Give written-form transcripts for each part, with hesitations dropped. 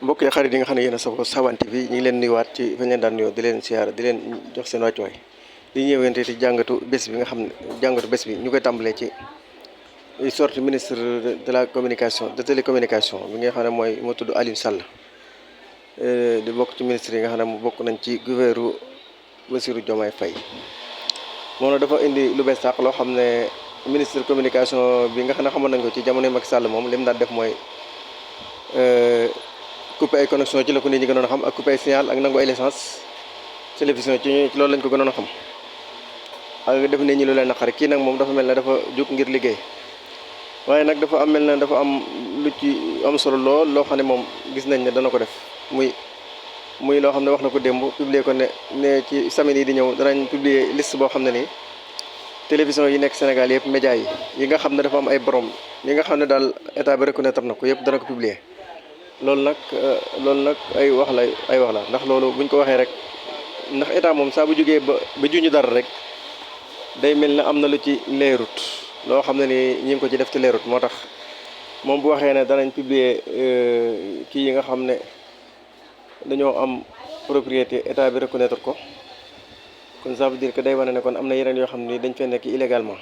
mbokk yi xarit yi nga xam ne yéen a safoo Sawane TV ñu ngi leen nuyuwaat ci fañ leen daan nuyoo di leen siyaara di leen jox seen wàccuwaay di ñëwante ci jàngatu bés bi nga xam ne jàngatu bés bi ñu koy tàmbalee ci sortie ministre de la communication de télécommunication bi nga xam ne mooy moo tudd Aliou Sall di bokk ci ministre yi nga xam ne mu bokk nañ ci gouvernement Bassirou Diomaye Faye moom na dafa indi lu bees sax loo xam ne ministre communication bi nga xam ne xamoon nañ ko ci jamono Macky Sall moom li mu daan def mooy coupé ay connexion ci la ko nit ñi gënoon a xam ak coupé ay signal ak nangu ay licence télévision ci loolu lañ ko gënoon a xam ak def nit ñi lu leen naqari kii nag moom dafa mel ne dafa jóg ngir liggéey waaye nag dafa am mel ne dafa am lu ci am solo lool loo xam ne moom gis nañ ne dana ko def muy loo xam ne wax na ko démb publier ko ne ci semaine yi di ñëw danañ publier liste boo xam ne nii télévision yi nekk Sénégal yëpp média yi nga xam ne dafa am ay borom yi nga xam ne daal état bi reconnaître na ko yëpp dana ko publier loolu nag ay wax la ndax loolu buñ ko waxee rek ndax état moom saa bu jógee ba juñu dara rek day mel ne am na lu ci leerut loo xam ne ni ñi ngi ko ci def ci leerut moo tax moom bu waxee ne danañ publier kii yi nga xam ne dañoo am propriété état bi reconnaître ko kon ça veut dire que day wane ne kon am na yeneen yoo xam ne dañ fee nekk illégalement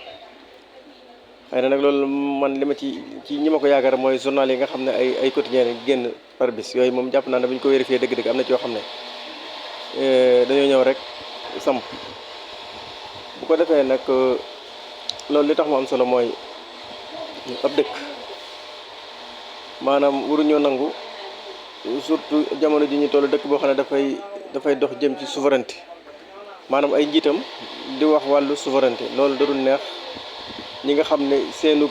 xëy na nag loolu man li ma ci ñi ma ko yaakaar mooy journal yi nga xam ne ay quotidien yi génn par bis yooyu moom jàpp naa ne bu ñu ko vérifié dëgg-dëgg am na ci yoo xam ne dañoo ñëw rek samp bu ko defee nag loolu li tax mu am solo mooy ab dëkk maanaam waruñoo nangu surtout jamono ji ñu toll dëkk boo xam ne dafay dox jëm ci souveraineté maanaam ay njiitam di wax wàllu souveraineté loolu darul neex ñi nga xam ne seenu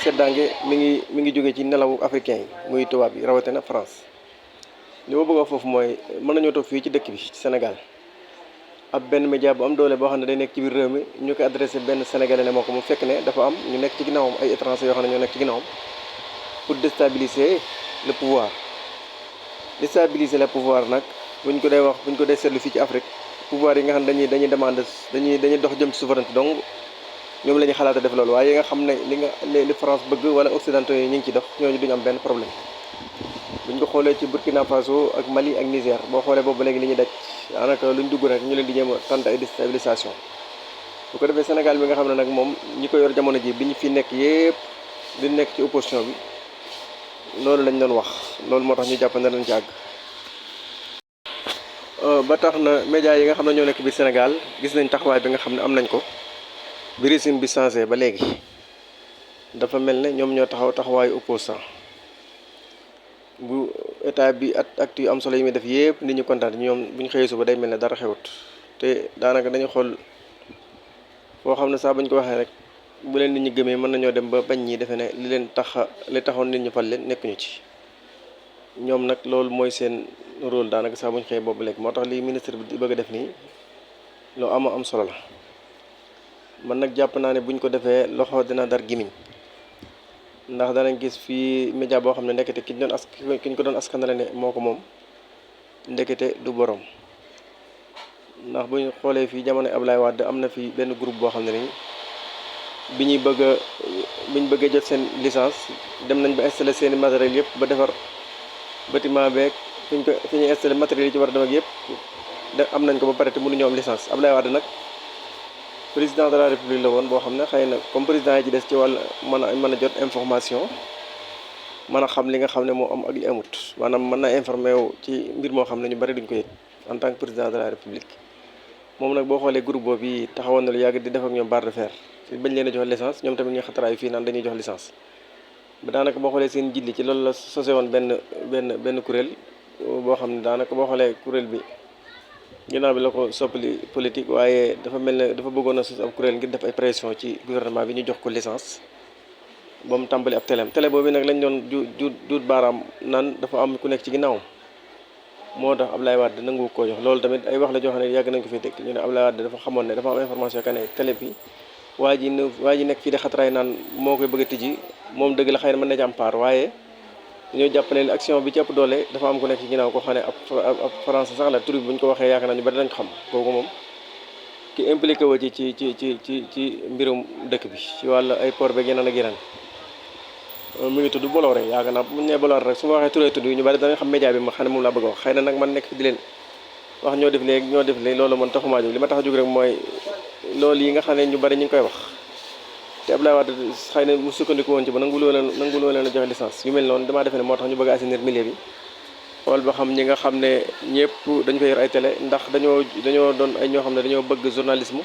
seddaange mi ngi jóge ci nelawu africain yi muy tubaab yi rawatina France li ma bëgg a foofu mooy mën nañoo toog fii ci dëkk bi ci Sénégal ab benn média bu am doole boo xam ne day nekk ci biir réew mi ñu koy adressé benn sénégalais ne moo ko mu fekk ne dafa am ñu nekk ci ginnaawam ay étrangers yoo xam ne ñoo nekk ci ginnaawam pour déstabiliser le pouvoir nag buñ ko dee seetlu fii ci Afrique pouvoir yi nga xam ne dañuy dox jëm ci souveraineté donc ñoom la ñuy xalaata def loolu waaye yi nga xam ne li France bëgg wala occidentaux yi ñu ngi ci dox ñooñu duñu am benn problème buñ ko xoolee ci Burkina Faso ak Mali ak Niger boo xoolee boobu léegi li ñuy daj daanaka luñ dugg rek ñu leen di jéem a tànt ay déstabilisation bu ko defee Sénégal bi nga xam ne nag moom ñi ko yor jamono ji bi ñu fi nekk yëpp di nekk ci opposition bi loolu lañ doon wax loolu moo tax ñu jàpp ne dañ ci àgg ba tax na média yi nga xam ne ñoo nekk biir Sénégal gis nañ taxawaay bi nga xam ne am nañ ko bi régime bi changé ba léegi dafa mel ne ñoom ñoo taxawaayu opposant bu état bi acte yu am solo yi muy def yëpp nit ñu kontaan ñoom bu ñu xëyee suba day mel ne dara xewut te daanaka dañu xool foo xam ne saa bu ñu ko waxee rek bu leen nit ñi gëmee mën nañoo dem ba bañ ñi defe ne li taxoon nit ñu fal leen nekkuñu ci ñoom nag loolu mooy seen rôle daanaka saa bu ñu xëyee boobu léegi moo tax li ministre bi di bëgg a def nii loo am solo la. man nag jàpp naa ne buñ ko defee loxo dina dar gimiñ ndax danañ gis fii média boo xam ne ndekete ki ñu ko doon askanale ne moo ko moom ndekete du borom ndax bu ñu xoolee fii jamono Ablaye Wade am na fi benn groupe boo xam ne nii biñ bëggee jot seen licence dem nañ ba installé seeni matériel yëpp ba defar bâtiment beeg fi ñuy installé matériel yi ci war a dem ak yëpp am nañ ko ba pare te mënuñoo am licence Ablaye Wade nag président de la république la woon boo xam ne xëy na comme président yi ci des ci wàll mën a jot information mën a xam li nga xam ne moo am ak li amut maanaam mën na informé wu ci mbir moo xam ne ñu bari duñ ko yëg en tant que président de la république moom nag boo xoolee groupe boobu yi taxawoon na lu yàgg di def ak ñoom barre de fer ci bañ leen a jox licence ñoom tamit ñu xataraayu fii naan dañuy jox licence ba daanaka boo xoolee seen jilli ci loolu la sose woon benn kuréel boo xam ne daanaka boo xoolee kuréel bi ginnaaw bi la ko soppali politique waaye dafa mel ne dafa bëggoon a sos ab kuréel ngir def ay pression ci gouvernement bi ñu jox ko licence ba mu tàmbali ab télé boobu nag lañ doon duut baaraam naan dafa am ku nekk ci ginnaawam moo tax Ablaye Wade nangu koo jox loolu tamit ay wax la joo xam ne yàgg nañ ko fi dégg ñu ne Ablaye Wade dafa xamoon ne dafa am information que ne télé bi waa ji nekk fii de xatraay naan moo koy bëgg a tijji moom dëgg la xëy na mën na ci am part waaye dañoo jàpp ne action bi ci ëpp doole dafa am ku nekk ci ginnaaw koo xam ne ab français sax la tur bi bu ñu ko waxee yaakaar naa ñu bari dañ ko xam kooku moom ki impliqué wu ci mbirum dëkk bi ci wàllu ay port beeg yeneen ak yeneen mu ngi tudd Bolloré yaakaar naa bu ñu nee Bolloré rek su ma waxee turee tudd yi ñu bari danañ xam média bi ma xam ne moom laa bëgg a wax xëy na nag man nekk fi di leen wax ñoo def léegi ñoo def léegi loolu man taxumaa jóg li ma tax a jóg rek mooy loolu yi nga xam ne ñu bari ñu ngi koy wax te Abdoulaye Wade xëy na mu sukkandiku woon ci ba nanguloo leen a joxe licence yu mel noonu damaa defe ne moo tax ñu bëgg a assainir milieu bi xool ba xam ñi nga xam ne ñëpp dañu koy yor ay télé ndax dañoo doon ay ñoo xam ne dañoo bëgg journalisme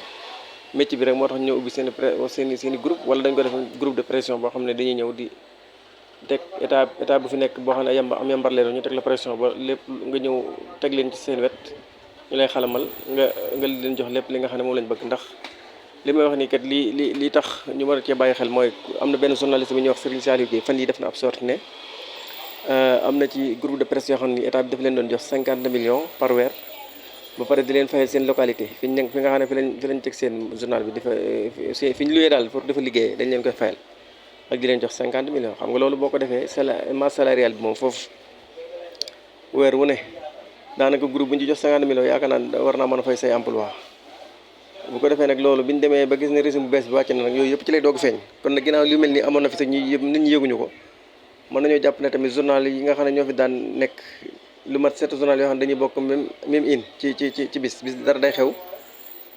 métier bi rek moo tax ñu ubbi seen i groupe wala dañ ko def groupe de pression boo xam ne dañuy ñëw di teg état bu fi nekk boo xam ne am yambar leen ñu teg la pression ba lépp nga ñëw teg leen ci seen wet ñu lay xalamal nga leen jox lépp li nga xam ne moom lañ bëgg ndax li may wax nii kat li tax ñu war a cee bàyyi xel mooy am na benn journaliste bu ñuy wax Serigne Saliou Gueye fan yi def na ab sorte ne am na ci groupe de presse yoo xam ne état bi daf leen doon jox 50 millions par weer ba pare di leen fayal seen localité fi nga xam ne fi lañ teg seen journal bi fi ñu luyee daal pour dafa liggéeyee dañ leen koy fayal ak di leen jox 50 millions xam nga loolu boo ko defee masse salariale bi moom foofu weer wu ne daanaka groupe bu ñu ci jox 50 millions yaakaar naa war naa mën a fay say emploi bu ko defee nag loolu bi ñu demee ba gis ne régime bu bees bi wàcc na nag yooyu yëpp ci lay doog feeñ kon nag ginnaaw lu mel ni amoon na fi sax nit ñi yëguñu ko mën nañoo jàpp ne tamit journal yi nga xam ne ñoo fi daan nekk lu mat 7 journal yoo xam ne dañuy bokk même in ci bis dara day xew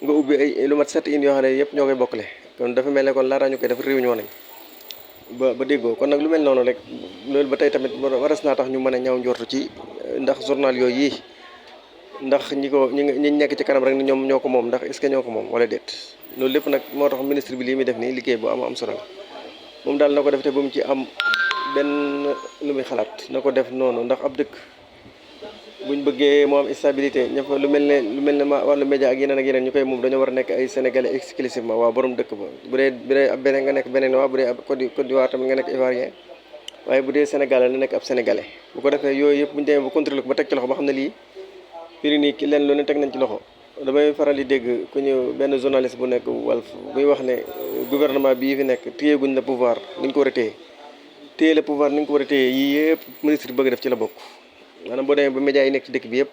nga ubbi ay lu mat 7 in yoo xam ne yëpp ñoo koy bokkale kon dafa mel ne kon laataa ñu koy def réunion nañ ba déggoo kon nag lu mel noonu rek loolu ba tey tamit waras naa tax ñu mën a ñaw njortu ci ndax journal yooyu yi ndax ñi nekk ci kanam rek ni ñoom ñoo ko moom ndax est-ce que ñoo ko moom wala déet loolu lépp nag moo tax ministre bi lii muy def nii liggéey bu am solo la moom daal na ko def te bu mu ci am benn lu muy xalaat na ko def noonu ndax ab dëkk buñ bëggee moo am stabilité ñëpp lu mel ne wàllu média ak yeneen ñu koy moom dañoo war a nekk ay sénégalais exclusivement waa borom dëkk ba bu dee ab beneen nga nekk beneen waa bu dee ab Côte d'Ivoire tamit nga nekk ivoirien waaye bu dee sénégalais na nekk ab sénégalais bu ko defee yooyu yëpp bu ñu demee ba contrôler ko ba teg ci loxo ba xam ne lii fii nii ki leen lu ne teg nañ ci loxo damay faral di dégg ku ñu benn journaliste bu nekk Walf buy wax ne gouvernement bii fi nekk téyeguñ la pouvoir ni ñu ko war a téye le pouvoir ni ñu ko war a téye yii yëpp ministre bëgg def ci la bokk maanaam boo demee ba médias yi nekk ci dëkk bi yëpp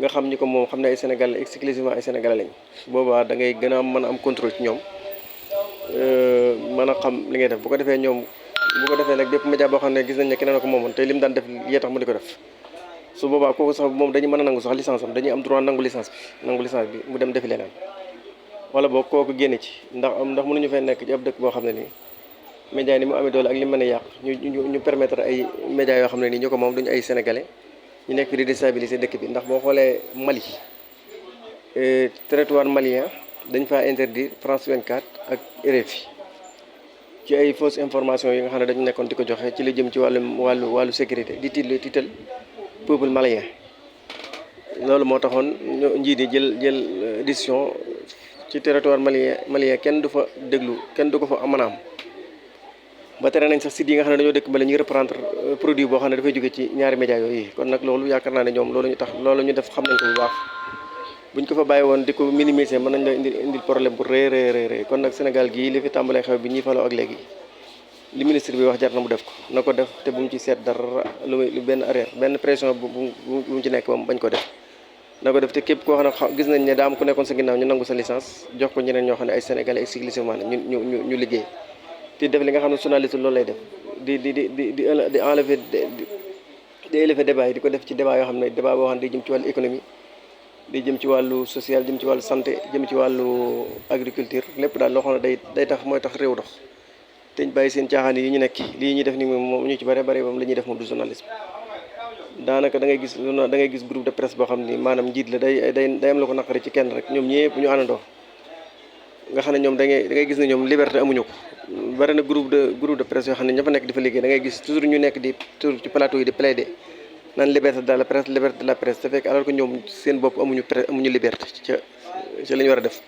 nga xam ñi ko moom xam ne ay sénégalais exclusivement ay sénégalais lañ boobaa da ngay gën a mën a am contrôle ci ñoom mën a xam li ngay def bu ko defee nag bépp média boo xam ne gis nañ ne keneen ko moomoon te lim daan def yee tax mu di ko def su boobaa kooku sax moom dañuy mën a nangu sax licence am dañuy am droit nangu licence bi mu dem defi leneen wala boog kooku génne ci ndax mënuñu fay nekk ci ab dëkk boo xam ne nii média ni mu amee doole ak li mu mën a yàq ñu permettre ay média yoo xam ne nii ñu ko moom duñu ay sénégalais ñu nekk fi di déstabiliser dëkk bi ndax boo xoolee Mali territoire malien dañ faa interdire France 24 ak RFI ci ay fausse information yi nga xam ne dañu nekkoon di ko joxe ci li jëm ci wàllu sécurité di tiital peuple malien loolu moo taxoon njiit yi jël décision ci territoire malien kenn du fa déglu kenn du ko fa amanaam ba tere nañ sax site yi nga xam ne dañoo dëkk mbala ñuy reprendre produit boo xam ne dafay jóge ci ñaari médias yooyu kon nag loolu yaakaar naa ne ñoom loolu ñu def xam nañ ko bu baax buñ ko fa bàyyi woon di ko minimiser mën nañ la indil problème bu rëy kon nag Sénégal gii li fi tàmbalee xew bi ñuy faloo ak léegi li ministre bi wax jar na mu def ko na ko def te bu mu ci seet dara lu benn arrière benn pression bu mu ci nekk moom bañ ko def na ko def te képp koo xam ne gis nañ ne daa am ku nekkoon sa ginnaaw ñu nangu sa licence jox ko ñeneen ñoo xam ne ay sénégalais exclusivement ñu liggéey te def li nga xam ne journaliste loolu lay def di enlever di élever débat yi di ko def ci débat yoo xam ne débat boo xam ne day jëm ci wàllu économie day jëm ci wàllu social jëm ci wàllu santé jëm ci wàllu agriculture lépp daal loo xam ne day tax mooy tax réew dox te ñu bàyyi seen caaxaan yi ñu nekk lii ñuy def ni moom ñu ci bare moom la ñuy def moom du journalisme daanaka da ngay gis groupe de presse boo xam ni maanaam njiit la day am la ko naqari ci kenn rek ñoom ñëpp ñu àndandoo nga xam ne ñoom da ngay gis ne ñoom liberté amuñu ko bari na groupe de presse yoo xam ne ña fa nekk di fa liggéey da ngay gis toujours ñu nekk di toujours ci plateau yi di plaider naan liberté de la presse te fekk alors que ñoom seen bopp amuñu liberté ca la ñu war a def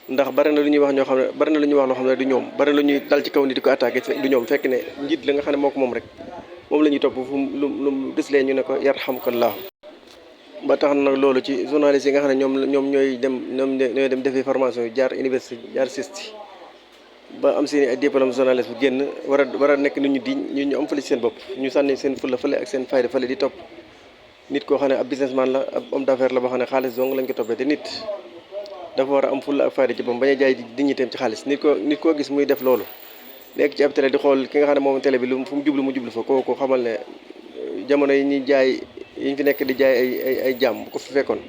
ndax bari na lu ñuy wax loo xam ne du ñoom bari na lu ñuy dal ci kaw ni di ko attaqué du ñoom fekk ne njiit la nga xam ne moo ko moom rek moom la ñuy topp fu lu des lee ñu ne ko yarhamkallah ba tax na loolu ci journalistes yi nga xam ne ñoom ñooy dem defi formation yi jaar université jaar CESTI ba am seen ay diplôme journaliste bu génn war a nekk nit ñu diñ ñu am fële ci seen bopp ñu sànni seen fulla fële ak seen fayda fële di topp nit koo xam ne ab businessman la ab homme d'affaires la boo xam ne xaalis dong lañ ko toppee te nit dafa war a am fulla ak fayda ci boppam bañ a jaay dignitéem ci xaalis nit koo gis muy def loolu nekk ci ab télé di xool ki nga xam ne moom télé bi lu fu mu jublu mu jublu fa kooku xamal ne jamono yi ñuy jaay yi ñu fi nekk di jaay ay jàmm bu ko fi fekkoon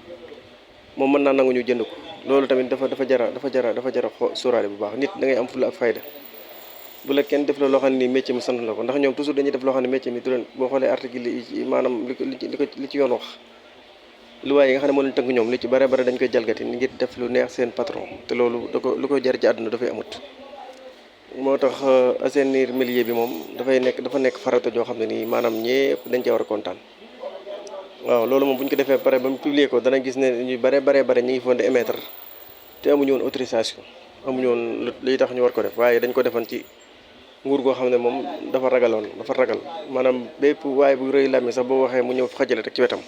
moom mën naa nangu ñu jënd ko loolu tamit dafa jara sóoraale bu baax nit da ngay am fulla ak fayda bu la kenn def la loo xam ne nii métier mi sant la ko ndax ñoom toujours dañuy def loo xam ne métier mi du leen boo xoolee article yi maanaam li ci yoon wax luwaay yi nga xam ne moo leen tënk ñoom li ci bare bare dañ koy jalgati ngir def lu neex seen patron te loolu lu ko jar ci àdduna dafay amut moo tax assainir milieu bi moom dafa nekk farata joo xam ne nii maanaam ñëpp dañ cee war a kontaan waaw loolu moom bu ñu ko defee pare ba mu publier ko dana gis ne ñu bare ñu ngi foon di émettre te amuñu woon autorisation amuñu woon li tax ñu war ko def waaye dañ ko defan ci nguur goo xam ne moom dafa ragal maanaam bépp waaye bu rëy làmmi sax boo waxee mu ñëw xajale rek ci wetam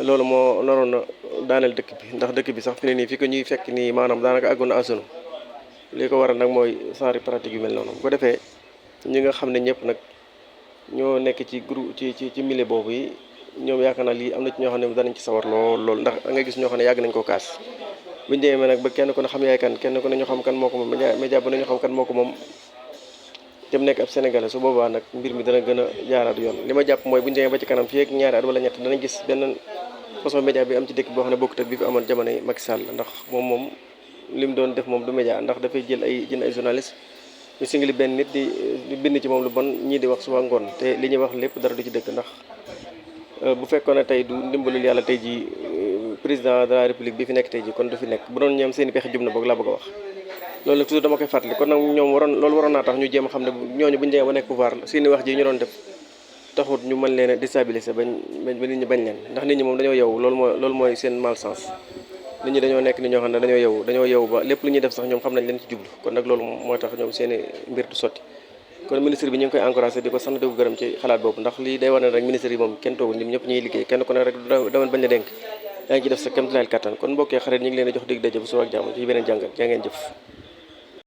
loolu moo naroon na daaneel dëkk bi ndax dëkk bi sax fi ne nii fi ko ñuy fekk nii maanaam daanaka àggoon na asunu li ko waral nag mooy genre pratique yu mel noonu bu ko defee ñi nga xam ne ñëpp nag ñoo nekk ci groupe ci milieu boobu yi ñoom yaakaar naa lii am na ci ñoo xam ne danañ ci sawar lool ndax da nga gis ñoo xam ne yàgg nañ koo kaas buñu demee nag ba kenn ku ne xam yaay kan kenn ku ne ñu xam kan moo ko moom média bu ne ñu xam kan moo ko moom te mu nekk ab sénégalais su boobaa nag mbir mi dana gën a jaaraat yoon li ma jàpp mooy buñu demee ba ci kanam fii ak ñaari at wala ñett danañ gis benn façon média bi am ci dëkk boo xam ne bokkut ak bi fi amoon jamono yi Macky Sall ndax moom li mu doon def moom du média ndax dafay jël ay journaliste ñu singli benn nit di bind ci moom lu bon ñii di wax suba ngoon te li ñuy wax lépp dara du ci dëkk ndax bu fekkoon ne tey du ndimbalul yàlla tey ji président de la république bi fi nekk tey ji kon du fi nekk bu doon ñoom seen i pexe jub na boog laa bëgg a wax loolu nag toujours dama koy fàttali kon nag ñoom waroon naa tax ñu jéem a xam ne ñooñu buñu demee ba nekk pouvoir seeni wax ji ñu doon def taxut ñu mën leen a déstabiliser ba nit ñi bañ leen ndax nit ñi moom dañoo yeewu loolu mooy seen malchance nit ñi dañoo nekk ni ñoo xam ne dañoo yeewu ba lépp lu ñuy def sax ñoom xam nañ leen ci jublu kon nag loolu moo tax ñoom seeni mbir du sotti kon ministre bi ñu ngi koy encouragé di ko sant di ko gërëm ci xalaat boobu ndax lii day war ne rek ministre yi moom kenn toogul ñoom ñëpp ñuy liggéey kenn ku ne rek daman bañ la dénk yaa ngi ci def sa kéemtalaay kattan kon mbokkee xarit ñu ngi leen di jox dig daje bu suba ak jàmm ci beneen jàngat jaa ngeen jëf